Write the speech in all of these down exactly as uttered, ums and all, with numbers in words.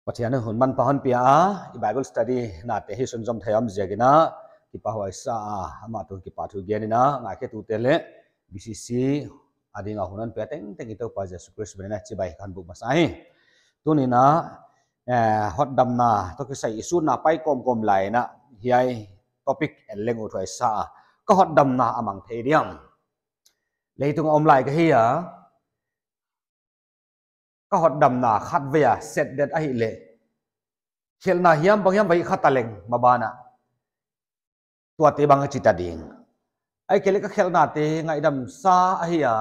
Pathian in hun manpha hon pia a, i Bible study nate hi sunzom thei om ziakin a, kipahuai sa a, amah tungah kipahthu gen in a, ngaikhiatute leh B C C ading a hun hon pia tengteng i Toupa Jesu Khrist min in a chibai kon buk masa hi. Tuni'n a, eh, hotdamna toh kisai i sutna pai kawmkawm lai in a, hiai topic en leng uthuai sa a, ka hotdamna a mang thei diam? Leitung a om lai ka hi a, ka hotdamna khatvei a set det ahihleh, khelhna hiam bang hiam va hih kha taleng maban ah, tuate bang a chi ta ding? Ahihkeileh ka khelhnate ngaihdam sa ahi a,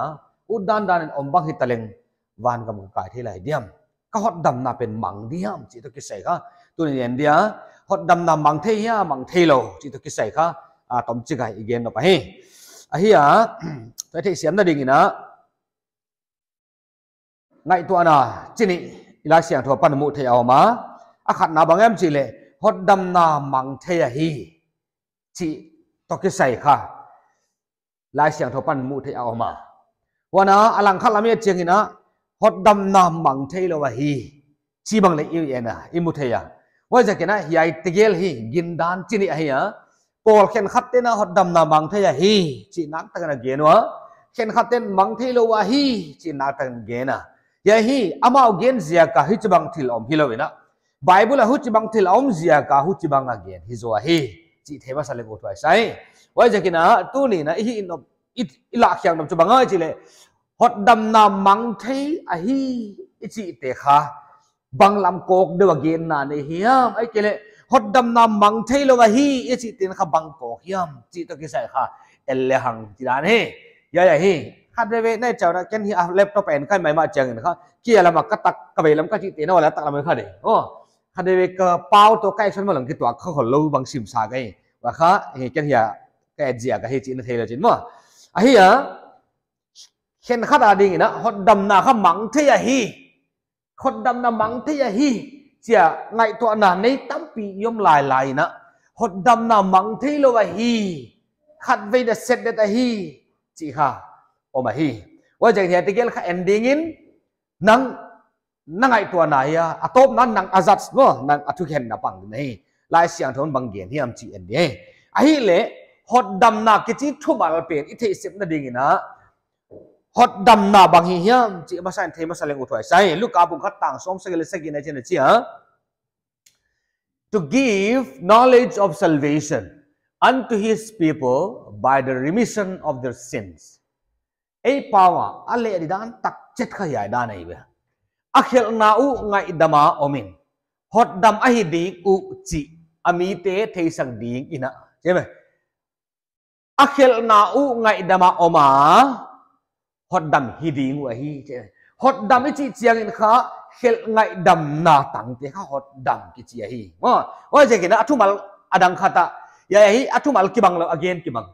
utdandan in om bang hi taleng, vangam ka kai thei lai diam? Ka hotdamna pen mang diam chih toh kisai kha tuni'n en dia, hotdamna mang thei hia mang thei lou chih toh kisai kha, a, tomchik a i gen nop ahi. Ahi a, tua theihsiamna ding in a, ngaihtuahna chi nih i Laisiangthou apan muh theih a om a. A khatna bang hiam chih leh, hotdamna mang thei ahi chih toh kisai kha Laisiangthou apan muh theih a om a. Huan a, a langkhat lam i et chiangin a, hotdamna mang thei lou ahi chih bang leng i en a, i mu thei a. Huaiziakin a, hiai tegel hi gindan chi nih ahi a. Pawl khenkhatte'n a hotdamna mang thei ahi chih naktakin a gen ua, khenkhatte'n mang thei lou ahi chih naktakin a gen a. Hiai hi amau gen ziak a hichibang thil om hilou in a, Bible a huchibang thil a om ziak a huchibang a gen hi zaw ahi chih thei masa leng uthuai sa hi. Huaiziakin a, tuni'n a i hih nop, i, i lahkhiak nop chu bang ahia chih leh, hotdamna mang thei ahi i chihte kha bang lam kawk deuh a genna nei hiam? Ahihkeileh hotdamna mang thei lou ahi i chihte kha bang kawk hiam chih toh kisai kha en lehang chi dan hi. Hiai ahi. Khatvei na i chauh na, ken hi a laptop en kha maimah chiangin kha, kia lam a ka tak, ka veilam ka chihte na wala tak lam kha de. Oh. Khatvei ka pau toh ka action mahleng kituak kha khollou bang sim sa ka hi. Huai kha, hi ken hiai ka et ziak ahi chih na theilou chin maw. Ahi a, khenkhat ading in a, hotdamna kha mang thei ahi, hotdamna mang thei ahi chia ngaihtuahna nei tampi i om lailai in a, hotdamna mang thei lou ahi, khatvei a set det ahi chih kha om ahi. Huaiziakin hiai tegel kha en ding in, nang na ngaihtuahna hia, a tawpna nang a judge maw, nang a thukhenna pang ding ahi. Laisiangthou in bang gen hiam chih en ding hi. Ahihleh, hotdamna kichi thumal pen i theihsiamna ding in a, hotdamna bang hi hiam chih masa in thei masa leng uthuai sa hi. Luka bung khat tang sawmsagih leh sagihna ah hichi'n a chi a, "To give knowledge of salvation unto his people by the remission of their sins." Ei pau a, a leh di dan tak chet kha hiai dan ahi ve. A khelhna uh ngaihdam a om in, hotdam ahi ding uh chih a mite theisak ding in a, chi ve. A khelhna uh ngaihdam a om a, hotdam hi ding uh ahi, chi ve. Hotdam i chih chiangin kha, khelh ngaihdamna tangte kha hotdam kichi ahi. Maw, huaiziakin a thumal adang khat a, hiai hi a thumal kibang lou, a gen kibang.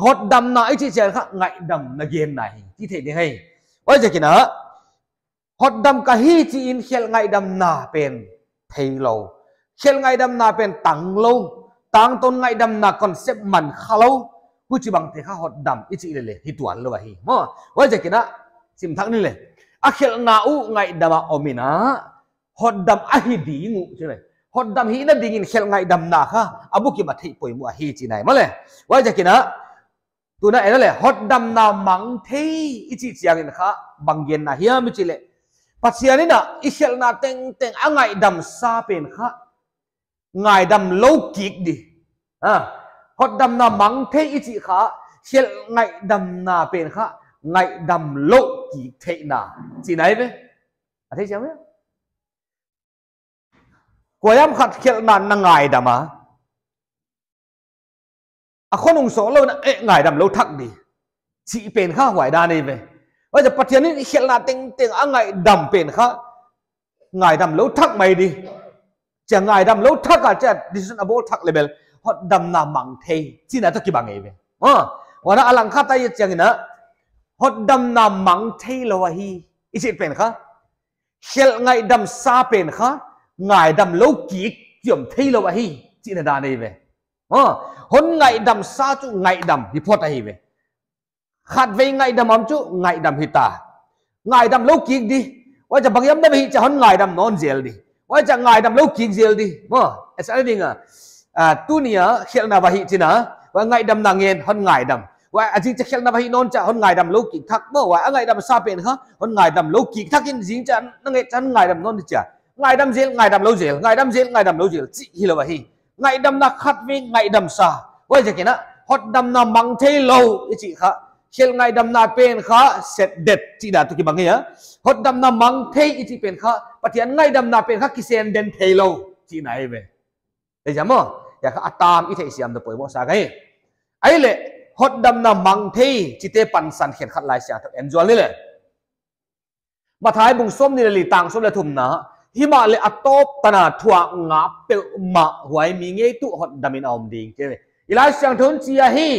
Hotdamna i chih chiang kha ngaihdamna genna hi, chi thei ding hi. Huaiziakin a, hotdam ka hi chi in khelh ngaihdamna pen theilou, khelh ngaihdamna pen tanglou, tangtawn ngaihdamna concept man khalou, huchibangte kha hotdam i chih leh leh hi tuanlou ahi. Maw, huaiziakin a, sim thak ni leh. A khelhna uh ngaihdam a om in a, hotdam ahi ding uh, chi ve. Hotdam hihna ding in khelh ngaihdamna kha a bukim a theih poimoh ahi chihna ahi maw le. Huaiziakin a, tuni'n a en leh, hotdamna mang thei i chih chiangin kha bang genna hiam i chih leh, Pathian in a i khelhna tengteng a ngaihdam sa pen kha ngaihdam lou kik di. Ha, hotdamna mang thei i chih kha, khelh ngaihdamna pen kha ngaihdam lou kik theihna chihna ahi ve. A theisiam hia? Kuahiam khat khelhna na ngaihdam a, a khonung sawtlou na, eh, ngaihdam lou thak di, chih pen kha huai dan ahi ve. Huaiziak Pathian in i khelhna tengteng a ngaihdam pen kha ngaihdam lou thak mai di. Chia ngaihdam lou thak a, chia decision a bawl thak leh bel hotdamna mang thei chihna toh kibang ahi ve. Ah, huan a langkhat a i et chiangin a, hotdamna mang theilou ahi i chih pen kha, khelh ngaihdam sa pen kha ngaihdam lou kik chiam theilou ahi chihna dan ahi ve. Ah, hon ngaihdam sa chu ngaihdam hi phot ahi ve. Khatvei ngaihdam om chu ngaihdam hita. Ngaihdam lou kik di. Huaiziak bang hiam na hih chia hon ngaihdam nawn zel di. Huai chia ngaidam lou kik zel di. Maw, a sa ding a. Ah, tuni a khelhna va hih chi'n a. Huai ngaihdamna ngen hon ngaidam. Huai a zing chia khelhna va hih nawn chia hon ngaidam lou kik thak. Maw, huai a ngaihdam sa pen kha hon ngaidam lou kik thak in zing chia na nget chia hon ngaidam nawn chia. Ngaihdam zel, ngaihdam lou zel, ngaihdam zel, ngaihdam lou zel. Chih hilou ahi. Ngaihdamna khatvei ngaihdam sa. Huaiziakin a, hotdamna mang thei lou i chih kha, khelh ngaihdamna pen kha set det chihna toh kibang hi a. Hotdamna mang thei i chih pen kha, Pathian ngaihdamna pen kha kisenden thei lou chihna ahi ve. Te jam maw, huai kha a tam i theihsiam toh poimoh sa ka hi. Ahihleh, hotdamna mang thei chihte pansan khenkhat Laisiangthou en zual ni le. Matthai bung sawmnih leh li tang sawm leh thumna, himahleh a tawp tana thuak ngap peuhmah huai mi ngei tuh hotdam in a om ding chi ve. I Laisiangthou in chi ahi,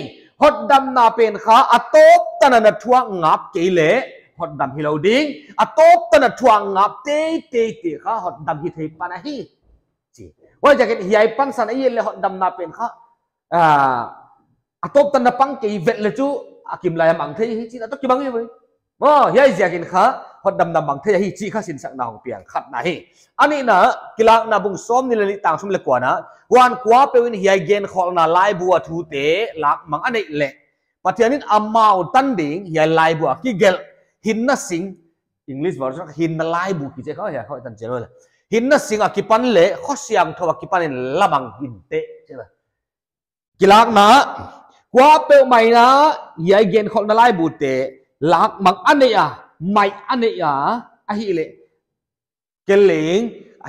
hotdamna pen kha a tawp tana na thuak ngap kei leh hotdam hilou ding, a tawp tana thuak ngap teitei te kha hotdam hi thei pan ahi. Chi. Huaiziakin hiai pansan a et leh hotdamna pen kha, ah, a tawp tana pang kei vet leh chu a kim lai a mang thei hi chihna toh kibang hi ve. Maw, huaiziakin kha hotdamna mang thei ahi chih kha sinsakna hong piang khatna hi. A nihna, Kilakna bung sawmnih leh li tang sawm leh kuana, huan kuapeuh in hiai genkholhna laibu a thute lak mang a neih leh, Pathian in amau tan ding hiai laibu a kigelh hinna sing, English version hinna laibu kichi kha, hiai kha tan chelo le. Hinna sing a kipan leh khosiangthou a kipan in la mang hinteh chi ve. Kilakna, kuapeuhmah in hiai genkholhna laibute lak mang a neih a, mai a neih a, ahihleh, kei leng,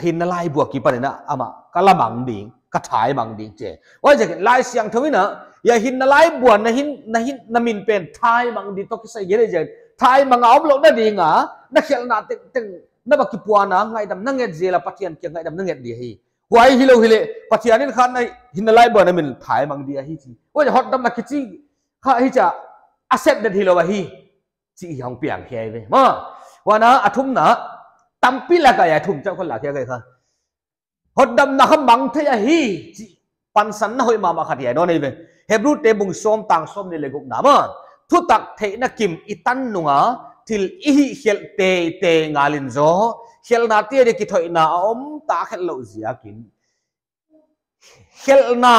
hinna laibu a kipan in amah ka la mang ding, ka thai mang ding chi. Huaiziakin Laisiangthou in a, hiai hinna laibu a na hin, na hin, na min pen thai mang ding toh kisai gen ziak. Thai mang a omlouhna ding a, na khelhna tengteng, na va kipuan a, ngaihdam na nget zel a Pathian kiang ngaihdam na nget di hi. Huai hilou hileh, Pathian in kha na hinna laibu a na min thai mang di ahi chi. Huai hotdamna kichi kha hichia a set det hilou ahi. Chih hong piang hi ve. Maw, huan a thumna, tampi lak a hiai thum chauh kha lak hi kha. Hotdamna kha mang thei ahi chih pansan na hoih mahmah khat hiai nawn hi ve. Hebrute bung sawm tang sawmnih leh gukna maw, thutak theihna kim i tan nung a, thil i hihkhelh teitei ngal in zaw, khelhnate adia kithoihna a om ta khelh louh ziakin. Khelhna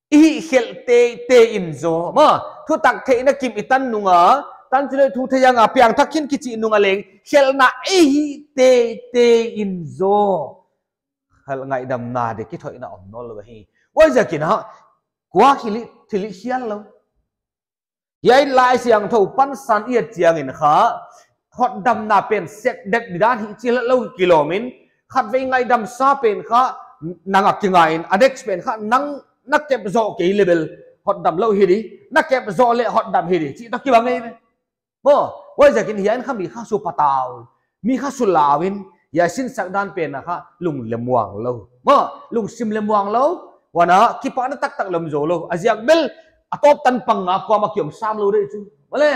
i hihkhelh teitei in zaw. Maw, thutak theihna kim i tan nung a, tan chileh thu thei a nga piangthak khin kichih nung a leng, khelhna i hih teitei in zaw, khelh ngaihdamna adia kithoihna om nawnlou hi. Huaiziakin a, kua hileh thil i khial lou. Hiai Laisiangthou pansan i et chiangin kha, hotdamna pen set det di dan hi chih lou kilawm in, khatvei ngaihdam sa pen kha, nang a kinga in, a next pen kha, nang na kep zoh kei leh bel, hotdam lou hi di, na kep zoh leh hotdam hi di, chih toh kibang hi ve. Maw, huaiziakin hiai in kha mi kha su patau. Mi kha su lau in, hiai sinsak dan pen a kha lunglemuang lou. Maw, lungsim lemuang lou. Huan a, kipahna taktak lem zou lou. A ziak bel, a tawp tan pang a kuamah ki om sam lou di chu. Maw le.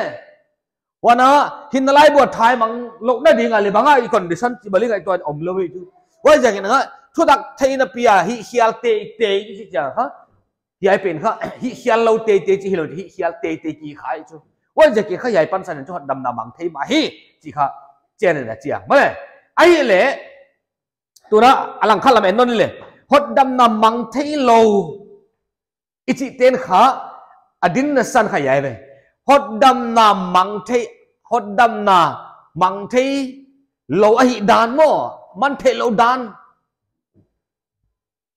Huan a, hinna laibu a thai mang louhna ding a leh bang a i condition chih bel i ngaihtuah in om lou di chu. Huaiziakin a, thutak theihna pi a hihkhial teitei chih chia kha. Hiai pen kha, hihkhial lou teitei chih hilou, hihkhial teitei ki kha hi chu. Huaiziakin kha hiai pansan in chu hotdamna mang thei mah hi, chih kha, chian in a chi a. Maw le, ahihleh, tuna a langkhat lam en nawn ni le. Hotdamna mang thei lou i chih ten kha, a dinna san kha hiai ve. Hotdamna mang thei, hotdamna mang thei lou ahih dan maw, mang thei lou dan.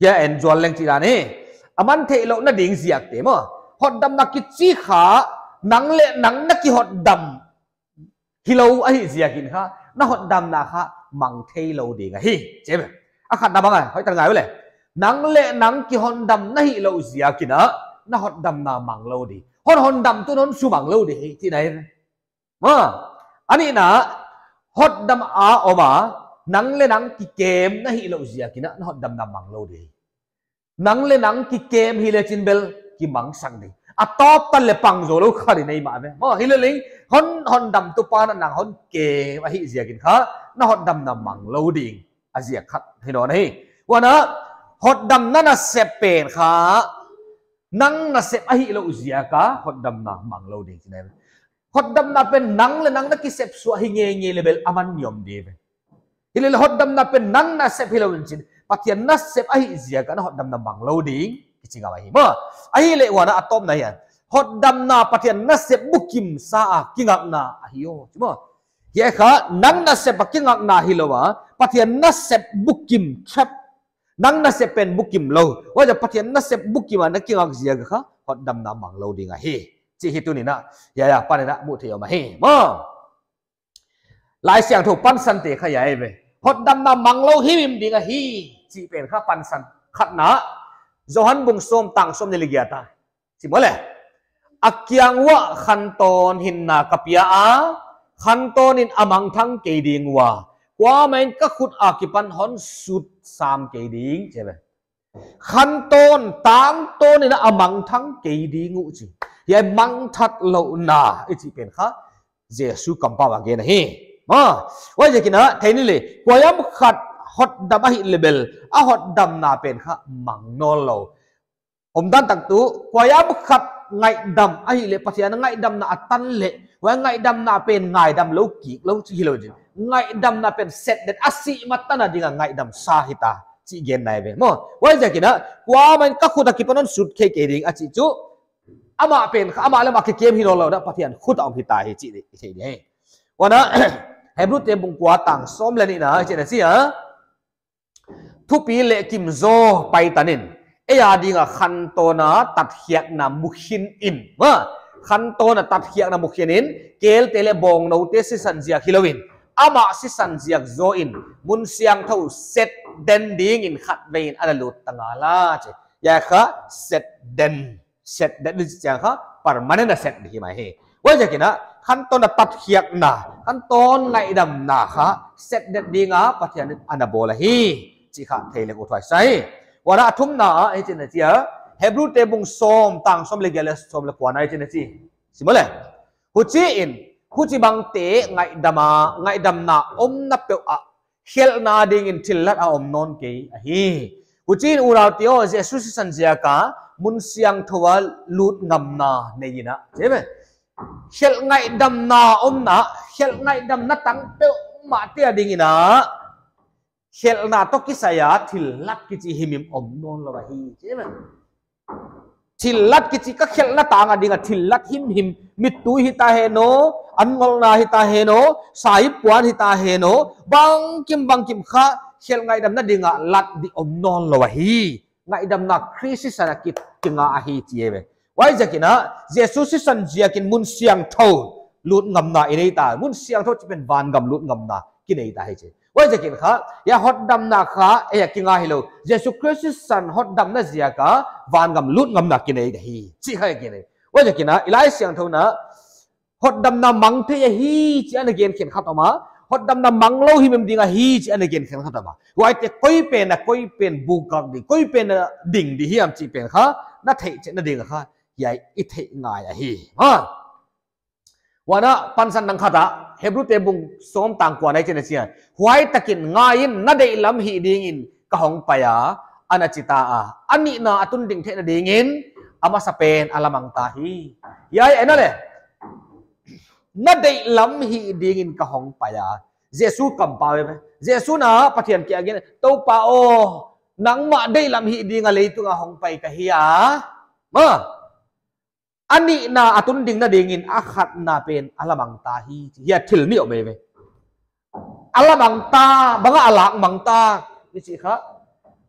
Hiai en zual leng chih dan hi. A mang theihlouhna ding ziakte maw. Hotdamna kichi kha, nang leh nang na kihotdam hilou ahih ziakin kha, na hotdamna kha mang theilou ding ahi. Chi ve. A khatna bang a, hoih tak ngai ve le. Nang leh nang kihotdam na hihlouh ziakin a, na hotdamna mang lou di. Hon hotdam tu hon sumang lou di hi, chihna hi. Maw, a nihna, hotdam a om a, nang leh nang kikem na hihlouh ziakin a, na hotdamna mang lou di. Nang leh nang kikem hileh chin bel kimangsak di. A tawp tan leh pang zou lou kha di nei mah ve. Maw, hileh leng, hon, hotdamtu pa na nang hon kem ahih ziakin kha, na hotdamna mang lou ding. A ziak khat hi nawn hi. Huan a, hotdamna nasep pen kha, nang nasep ahihlouh ziak a, hotdamna mang lou ding chihna hi. Hotdamna pen nang leh nang na kisep suah hi ngeingei leh bel aman niam di ve. Hilele hotdamna pen nang nasep hilou in chin, Pathian nasep ahih ziak a na hotdamna manglou ding kichi ngam ahi maw. Ahihleh huan a tawpna hiai, hotdamna Pathian nasep bukim sa a kingakna ahi aw, chi maw. Hiai kha nang nasep a kingakna hilou a, Pathian nasep bukim, trap. Nang nasep pen bukim lou. Huaiziak Pathian nasep bukim a na kingak ziak a kha hotdamna manglou ding ahi, chih hi tuni'n a, hiai a pan in a mu thei om ahi maw. Laisiangthou pansante kha hiai ve. Hotdamna manglou himhim ding ahi chih pen kha pansan khatna, Johan bung sawm tang sawmnih leh giat a, chi maw le. A kiang uah khantawn hinna ka pia a, khantawn in a mangthang kei ding ua, kuamah in ka khut akipan hon sut sam kei ding, chi ve. Khantawn, tangtawn in a mangthang kei ding uh chi. Hiai mangthang louhna i chih pen kha Jesu kampau a gen ahi. Maw, huaiziakin a, thei ni le, kuahiam khat hotdam ahihleh bel, a hotdamna pen kha mang nawnlou. Omdan tak tuh, kuahiam khat ngaihdam ahihleh Pathian ngaihdamna a tan leh, huai ngaihdamna pen ngaidam lou kik lou chih hilou ding. Ngaihdamna pen set det a, sih ma tan a ding a ngaihdam sa hita chih genna ve maw. Huaiziakin a, kuamah in ka khut akipan hon sut kei kei ding a chih chu, amah pen kha, amah leh amah kikem hi nawnlou a, Pathian khut a om hita hi chih i thei ding ahi. Huan a, Hebrute bung kua tang sawm leh nihna, chih na chi a. Thupi leh kim zaw paitan in, ei a ding a khantawn a tatkhiakna mukhin in. Maw, khantawn a tatkhiakna mukhin in, kelte leh bawngnoute sisan ziak hilou in, amah sisan ziak zaw in, mun siangthou set den ding in khatvei in ana lut ta ngal a, chi. Hiai kha set den, set den i chih chiang kha permanent a set ding hi mai hi. Huaiziakin a, khantawn a tatkhiakna, khantawn ngaihdamna kha set den ding a Pathian in ana bawl ahi chih kha thei leng uthuai sa hi. Huan a thumna, hichi'n a chi a, Hebrute bung sawm tang sawm leh giat leh sawm leh kuana hichi'n a chi. Chi maw le. Huchiin, huchibangte ngaihdam a, ngaihdamna omna peuh ah khelhna ding in thillat a om nawn kei ahi. Huchiin unaute aw, Jesu sisan ziak a mun siangthou a lut ngamna nei in a, chi ve. Khelh ngaihdamna omna, khelh ngaihdamna tang peuhmahte a ding in a, khelhna toh kisai a thillat kichi himhim om nawnlou ahi, chi ve. Thillat kichi kha khelhna tang a ding a thillat himhim, mittui hita hen aw, an ngolhna hita hen aw, saipuan hita hen aw, bangkim bangkim kha khelh ngaihdamna ding a lat di om nawnlou ahi. Ngaihdamna Khrist sisan a ki, kinga ahi, chi ve. Huaiziakin a, Jesu sisan ziakin mun siangthou lut ngamna i nei ta, mun siangthou chih pen vangam lut ngamna kinei ta hi, chi. Huaiziakin kha, hiai hotdamna kha ei a kinga hilou, Jesu Khrist sisan hotdamna ziak a vangam lut ngamna kinei ka hi, chih kha i gen ahi. Huaiziakin a, i Laisiangthou in a, hotdamna mang thei ahi chih ana gen khenkhat om a, hotdamna manglou himhim ding ahi chih ana gen khenkhat om a. Huaite koi pen a, koi pen bukak ding, koi pen a ding di hiam chih pen kha na theih chetna ding a kha hiai i theih ngai ahi. Ha. Huan a pansan dang khat a, Hebrute bung sawm tang kuana hichi'n a chi a. Huaitakin ngai in, na deihlam hih ding in ka hong pai a, ana chi ta a. A nihna a tun ding theihna ding in, a masapen a la mang ta hi. Hiai en a le. Na deihlam hih ding in ka hong pai a. Jesu kampau ve. Jesu'n a Pathian kiang a gen, Toupa aw, nangmah deihlam hih ding a leitung a hong pai ka hi a. Maw. A nihna a tun dingna ding in a khatna pen a la mang ta hi, hiai thil nih om ve. A la mang ta, bang a lak mang ta, i chih kha.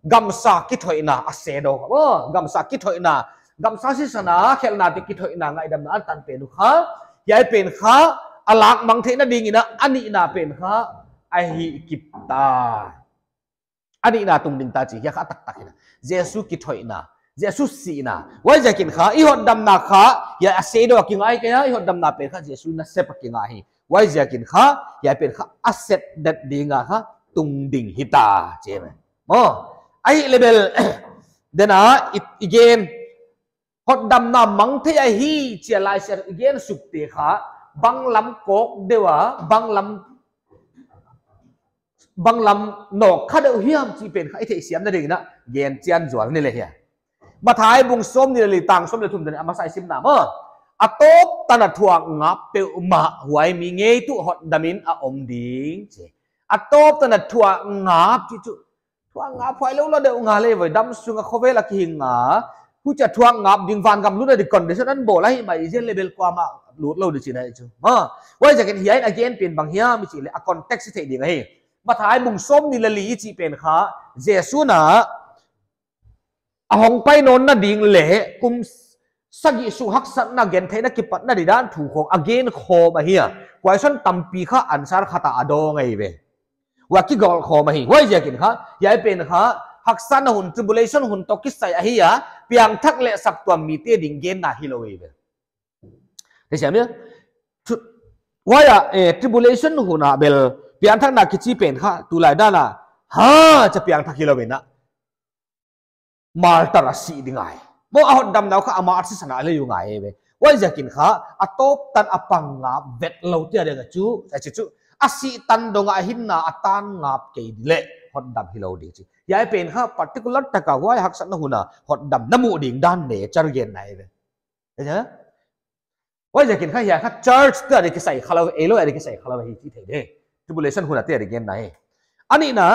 Gamsa kithoihna a shadow. Oh, gamsa kithoihna, gamsa sisan a khelhna toh kithoihna ngaihdamna a tan pen uh kha. Hiai pen kha, a lak mang theihna ding in a, a nihna pen kha, a hih kip ta. A nihna tung ding ta chi, hiai kha a taktak hi a. Jesu kithoihna, Jesu sihna. Huaiziakin kha, i hotdamna kha, hiai a shadow a kinga kei a, i hotdamna pen kha, Jesu nasep a kinga hi. Huaiziakin kha, hiai pen kha, a set det ding a kha, tung ding hita, chi ve. Maw, ahihleh bel, den a, i, i gen, hotdamna mang thei ahi, chi a Laisiangthou i gen sukte kha, banglam kawk deuh a, banglam, banglam nawk kha deuh hiam chih pen kha, i theihsiamna ding in a, gen chian zual ni le hia. Mathai bung sawmnih leh li tang sawm leh thum den a masa i sim na maw. A tawp tan a thuak ngap peuhmah huai mi ngei tuh hotdam in a om ding, chi. A tawp tan a thuak ngap chih chu. Thuak ngap huai lou lou deuh nga leh voi, dam sunga khovel a kihing a. Huchia thuak ngap ding vangam lutna di condition ana bawl ahi mai zel leh bel kuamah lut lou di chihna ahi chu. Huaiziakin hiai a gen pen bang hiam i chih leh a context i theih ding ahi. Matthai bung sawmnih leh li i chih pen kha, Jesu'n a a hong pai nawnna ding leh kum sagih sung haksatna gentheihna kipatna didan thu khawng a gen khawm ahi a. Question tampi kha answer khat ah a dawng ahi ve. Huai kigawm khawm ahi. Huaiziakin kha, hiai pen kha, haksatna hun, tribulation hun toh kisai ahi a, piangthak leh saptuam mite ding genna hilou ahi ve. Thei siam ia? Huai a, eh, tribulation hun a bel, piangthakna kichi pen kha, tulai dan a, ha, cha piangthak hilou in a. Martyr a si ding ahi. Maw, a hotdamna uh kha a martyr sisan a lei uh ngai ve. Huaiziakin kha, a tawp tan a pang ngap vet lou te a ding a chu, a chih chu. A si tan dong a hinna a tan ngap kei di leh, hotdam hilou ding chih. Hiai pen kha particular taka huai haksatna hun a hotdamna muh ding dan nature genna ahi ve. Huaiziakin kha hiai kha church te a di kisai khalou, eilou a di kisai khalou hi chih thei de. Tribulation hun a te a di genna ahi. A nihna,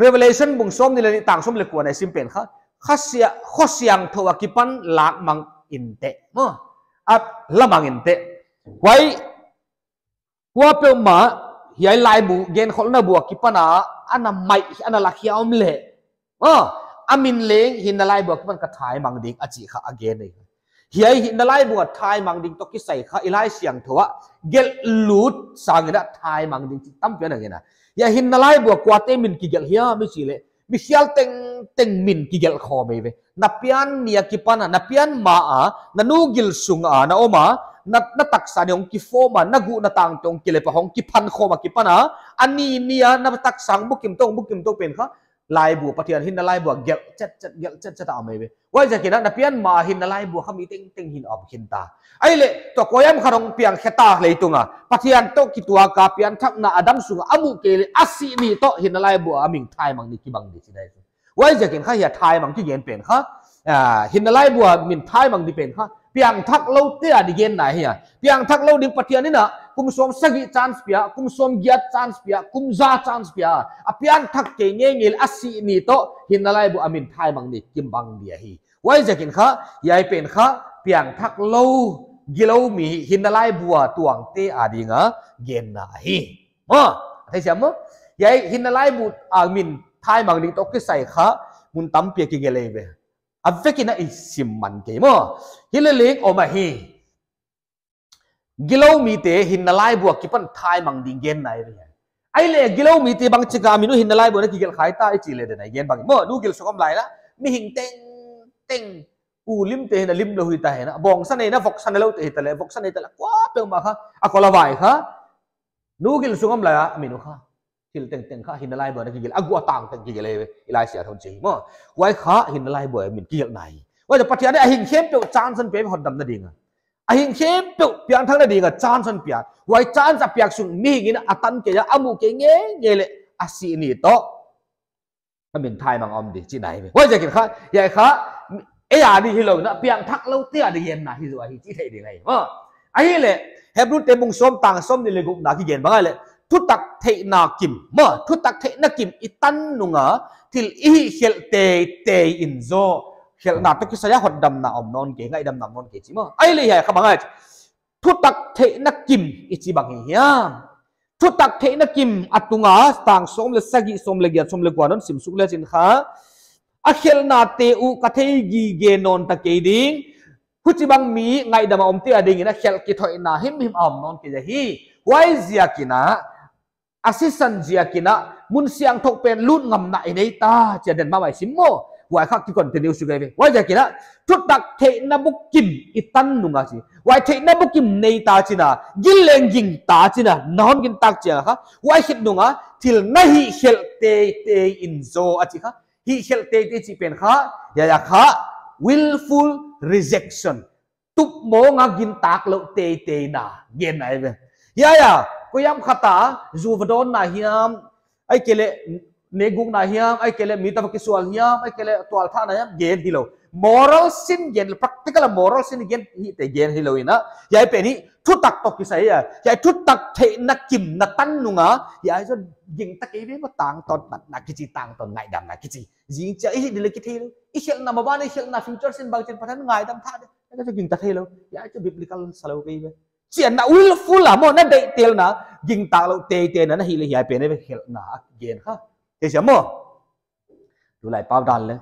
Revelation bung sawmnih leh li tang sawm leh kua na i sim pen kha, Kha Sia-, Kho Siangthou akipan lak mang inteh. Maw, a la mang inteh. Huai, kuapeuhmah, hiai laibu, genkholhna bu akipan a, ana mai, ana lakhia om leh. Maw, a min leng hinna laibu akipan ka thaimang ding a chih kha a gen ahi. Hiai hinna laibu a thaimang ding toh kisai kha i Laisiangthou ah gelh lut sangin a thaimang ding chih tampi ana gen a. Hiai hinna laibu a kuate min kigelh hiam i chih leh, mi khial tengteng min kigelh khawm ahi ve. Na pian ni akipan a, na pian ma a, na nu gil sung a na om a, na, na taksa nih hong kiform a, na guh na tangte hong kilep a, hong kiphan khawm akipan a, a ni ni a na taksa hong bukim tou, hong bukim tou pen kha, laibu, Pathian hinna laibu a gelh chetchet, gelh chetchet a om ahi ve. Huaiziakin a na pian ma hinna laibu kha mi tengteng hi'n om khin ta. Ahihleh, tua kuahiam khat hong piang khe ta leitung a, Pathian toh kituak a piangthakna a dam sung a a muh kei leh a sih ni toh hinna laibu a min thaimang ni kibang di chihna ahi. Huaiziakin kha hiai thaimang kigen pen kha, ah, hinna laibu a min thaimang di pen kha, piangthak lou te a di genna ahi a. Piangthak lou ding Pathian in a, kum sawm sagih chance pia, kum sawm giat chance pia, kum za chance pia. A piangthak kei ngeingei leh a sih ni toh, hinna laibu a min thaimang ni kibang di ahi. Huaiziakin kha, hiai pen kha, piangthak lou, gilou mi hinna laibu a tuangte a ding a genna ahi. Maw, thei siam maw? Hiai hinna laibu a min thaimang ding toh kisai kha, mun tampi a kigelh ahi ve. A vekin a i sim man kei maw. Hileleng om ahi. Gilou mite hinna laibu akipan thaimang ding genna ahi ve. Ahihleh gilou mite bangchik a mi nu hinna laibu na kigelh khai ta i chih leh den a i gen bang maw. Nu gil sung om lai a, mihing tengteng, u lim te hi'n a lim lou hi ta hi'n a, bawngsa nei a, voksa neilou te hi ta leh, voksa nei ta leh, kuapeuhmah kha, a kol a vai kha, nu gil sung om lai a mi nu kha, thil tengteng kha hinna laibu a na kigelh, a guh a tangteng kigelh ahi ve, i Laisiangthou in chi maw. Huai kha hinna laibu a min kigelhna ahi. Huai Pathian in a hing khempeuh chance ana pia hotdamna ding a. A hing khempeuh piangthakna ding a chance ana pia. Huai chance a piak sung mihing in a tan kei a, a muh kei ngeingei leh a sih ni toh a min thaimang om di chihna ahi ve. Huaiziakin kha, hiai kha, ei a di hilou in a piangthak lou te a di genna hi zaw ahi chih thei ding ahi. Maw, ahihleh, Hebru te bung sawm tang sawmnih leh gukna kigen bang ahihleh, thutak theihna kim, maw, thutak theihna kim i tan nung a, thil i hihkhelh teitei in zaw, khelhna toh kisai a hotdamna om nawn kei, ngaihdamna om nawn kei chih maw. Ahihleh hiai kha bang ahi, thutak theihna kim i chih bang hi hiam. Thutak theihna kim a tung a, tang sawm leh sagih, sawm leh giat, sawm leh kua non sim suk lechin kha, a khelhnate uh ka thei gige nawn ta kei ding, huchibang mi ngaihdam a omte a ding in a khelh kithoihna himhim a om nawn kei hi. Huaiziakin a, a sisan ziakin a, mun siangthou pen lut ngamna i nei ta, chih a den mahmah i sim maw. Huai kha ki continue suk ahi ve. Huaiziakin a, thutak theihna bukim i tan nung a chi. Huai theihna bukim nei ta chin a, gil leng ging ta chin a, na hon gingtak chiang a kha. Huai khit nung a, thil na hihkhelh teitei in zaw a chi kha. Hihkhelh teitei chih pen kha, hiai a kha, willful rejection. Tupmawng a gintak lou teitei na genna ahi ve. Hiai a, kuahiam khat a, zu va dawnna hiam, ahihkeileh, neigukna hiam, ahihkeileh, mi toh va kisual hiam, ahihkeileh, tualthahna hiam, gen hilou. Moral sin gen, practical a moral sin gen hite gen hilou in a. Hiai pen hi thutak toh kisai a. Hiai thutak theihna kimna tan nung a. Hiai chu gingta kei ve maw, tangtawn natna kichi, tangtawn ngaihdamna kichi. Zingchiang i hih di leh kithei lou. I khelhna maban, i khelhna future sin bangchin Pathian ngaidam thak di. Hiai chu gingta theilou. Hiai chu biblical salou kei ve. Chiang na willful a maw, na deihtelna, gingta lou teitei na, na hih leh hiai pen ve khelhna a gen kha. Thei siam maw? Tulai pau dan leh,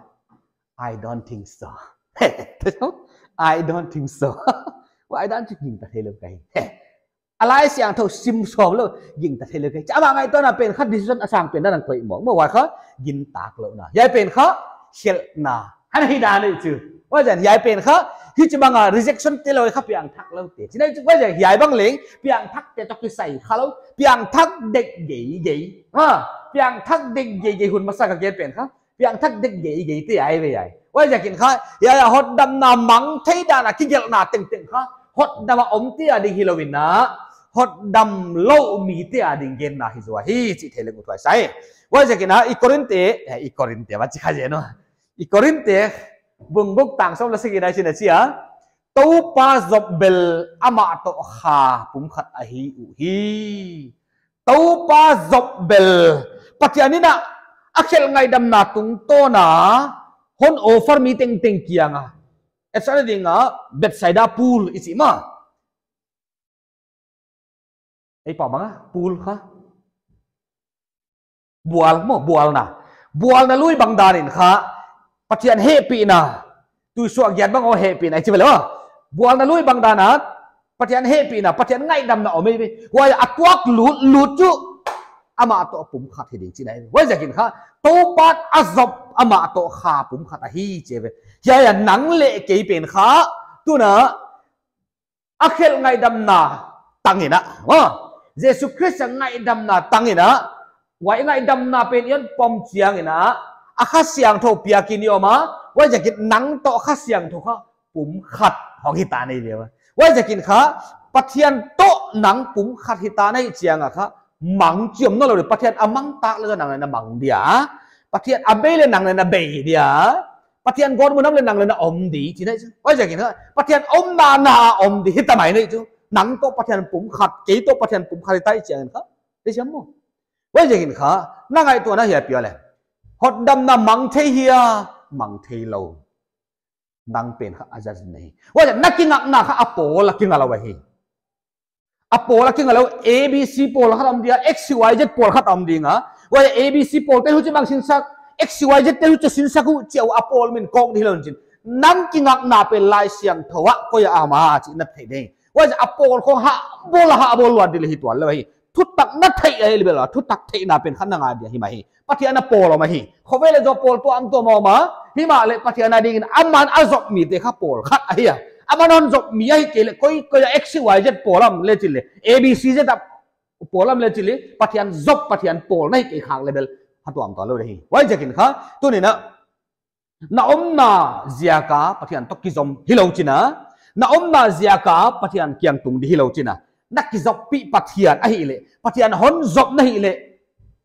"I don't think so." "I don't think so." "I don't think," gingta theilou ka hi. A Laisiangthou sim sawm lou, gingta theilou ka hi. Chih amah ngaihtuahna pen kha, decision a sang pen dan a koih mawk. Maw, huai kha, gingta louhna. Hiai pen kha, khelhna. Ana hi dan ahi chu. Huaiziakin hiai pen kha, hichibang a rejection te lou kha piangthak lou te. Chih ahi chu, huaiziakin hiai bang leng, piangthak te toh kisai kha lou. Piangthak dek geigei. Ha, piangthak dek geigei hun masa ka gen pen kha. Piangthak dek geigei te ahi ve ai. Huaiziakin kha, hiai a hotdamna mang thei dan a kigelhna tengteng kha, hotdam a om te ading hilou in a, hotdam lou mite ading genna hi zaw hi chih thei leng uthuai sa hi. Huaiziakin a, i Korin te, eh, i Korin te, va chi kha zen aw. I Korin te, bung guk tang sawm leh sagihna ah hichi'n a chi a, Toupa Job bel amah toh kha pumkhat ahi uhi. Toupa Job bel, Pathian in a, a khelh ngaihdamna tungtawn a, hon offer mi tengteng kiang a. Example ding a, Bethsaida pool i chih maw. Ei pau bang a, pool kha. Bual maw, bualna. Bualna lui bang dan in kha, Pathian hehpihna. Tuisuah giat bang aw hehpihna, i chi ve lou. Bualna lui bang dan a, Pathian hehpihna, Pathian ngaihdamna om ei ve. Huai a tuak lut, lut chu, amah toh pumkhat hi ding chihna hi. Huaiziakin kha, Toupa'n a Job amah toh kha pumkhat ahi chi ve. Hiai a nang leh kei pen kha, tun a, a khelh ngaihdamna tang in a, maw. Jesu Khrist a ngaihdamna tang in a, huai ngaihdamna pen i hon pom chiang in a, a Kha Siangthou piak in i om a, huaiziakin nang toh Kha Siangthou kha pumkhat hong hita nei ve ua. Huaiziakin kha, Pathian toh nang pumkhat hita nei chiang a kha, mang chiam nawnlou di, Pathian a mang tak leh nang leng na mang dia. Pathian a bei leh nang leng na bei dia. Pathian gawtmun a om leh nang leng na om di, chihna ahi chu. Huaiziakin kha, Pathian omna na om di, hita mai nei chu. Nang toh Pathian pumkhat, kei toh Pathian pumkhat hita i chiang in kha. Thei siam maw? Huaiziakin kha, na ngaihtuahna hiai pi leh. Hotdamna mang thei hia, mang theilou. Nang pen kha a judge na hi. Huaiziakin na kingakna kha a pawl a kinga lou ahi. A pawl a kinga lou, A B C pawl khat om dia, X Y Z pawl khat om ding a. Huai A B C pawl te huchibang sinsak, X Y Z te huchi sinsak uh, chih a pawl min kawk di hilou in chin. Nang kingakna pen Laisiangthou ah koi a om a chih na theih ding. Huaiziakin a pawl khong ha bawl, ha bawl luat di leh hi tuan lou hi. Thutak na theih a hi leh bel a, thutak theihna pen kha na ngai dia hi mah hi. Pathian a pawl om ahi. Khovel a zaw pawl tuamtuam om a. Himahleh Pathian ading in aman a zop mite kha pawl khat ahi a. Aman hon zop mi ahihkeileh koi, koi a X Y Z pawl om leh chih leh, A B C Z a pawl om leh chih leh, Pathian zop, Pathian pawl na hi kei khak leh bel, ha tuamtuam lou di hi. Huaiziakin kha, tuni'n a, na omna ziak a Pathian toh kizom hilou chihna, na omna ziak a Pathian kiang tung di hilou chihna, na kizoppih Pathian ahihleh, Pathian hon zop na hihleh,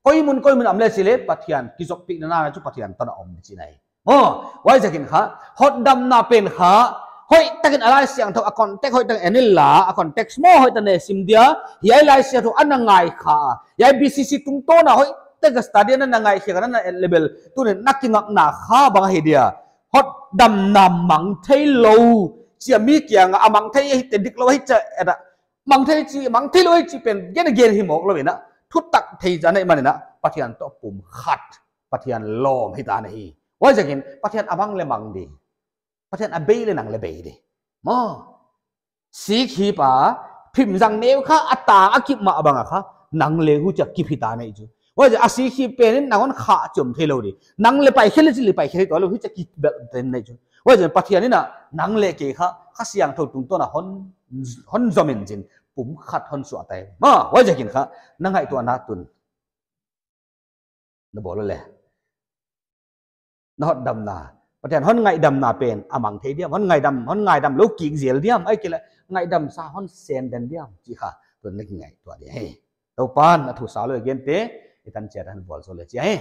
koi mun koi mun om leh chih leh, Pathian kizoppihna na chu Pathian toh na om di chihna hi. Maw, huaiziakin kha, hotdamna pen kha, hoihtakin a Laisiangthou a context hoihtak en inla, a context maw hoihtak in sim dia, hiai Laisiangthou ana ngai kha, hiai B C C tungtawn a hoihtak a study ana ngai kha, ana et leh bel, tuni'n na kingakna kha bang ahi dia. Hotdamna mang theilou, chia mi kiang a mang thei hi te diklou hi chia et a. Mang thei chih, mang theilou hi chih pen, gen gen hi mawk lou in a. Thutak thei zah nei man in a, Pathian toh pumkhat. Pathian lawm hita na hi. Huaiziakin Pathian a mang leh mang di. Pathian a bei leh nang leng bei di. Maw. Sikhip a, phim zang neu kha, a tang a kip mah bang a kha, nang leng huchia kip hita nei chu. Huaiziakin a sikhip pen in nang hon kha chiam theilou di. Nang leng paikhe leh chih leh paikhe tuanlou, huchia kip bel den nei chu. Huaiziakin Pathian in a, nang leh kei kha, Kha Siangthou tungtawn a hon, hon zom in chin, pumkhat hon suah ta hi. Maw, huaiziakin kha, na ngaihtuahna tun. Na bawl leh. Na hotdamna. Pathian hon ngaihdamna pen a mang thei diam. Hon ngaihdam, hon ngaihdam lou kik zel diam. Ahihkeileh ngaihdam sa hon sen den diam. Chih kha. Tun na kingaihtuah di hi. Toupa'n a thu sau lou i gente. I tan chiat a hon bawl zou leh chi hi.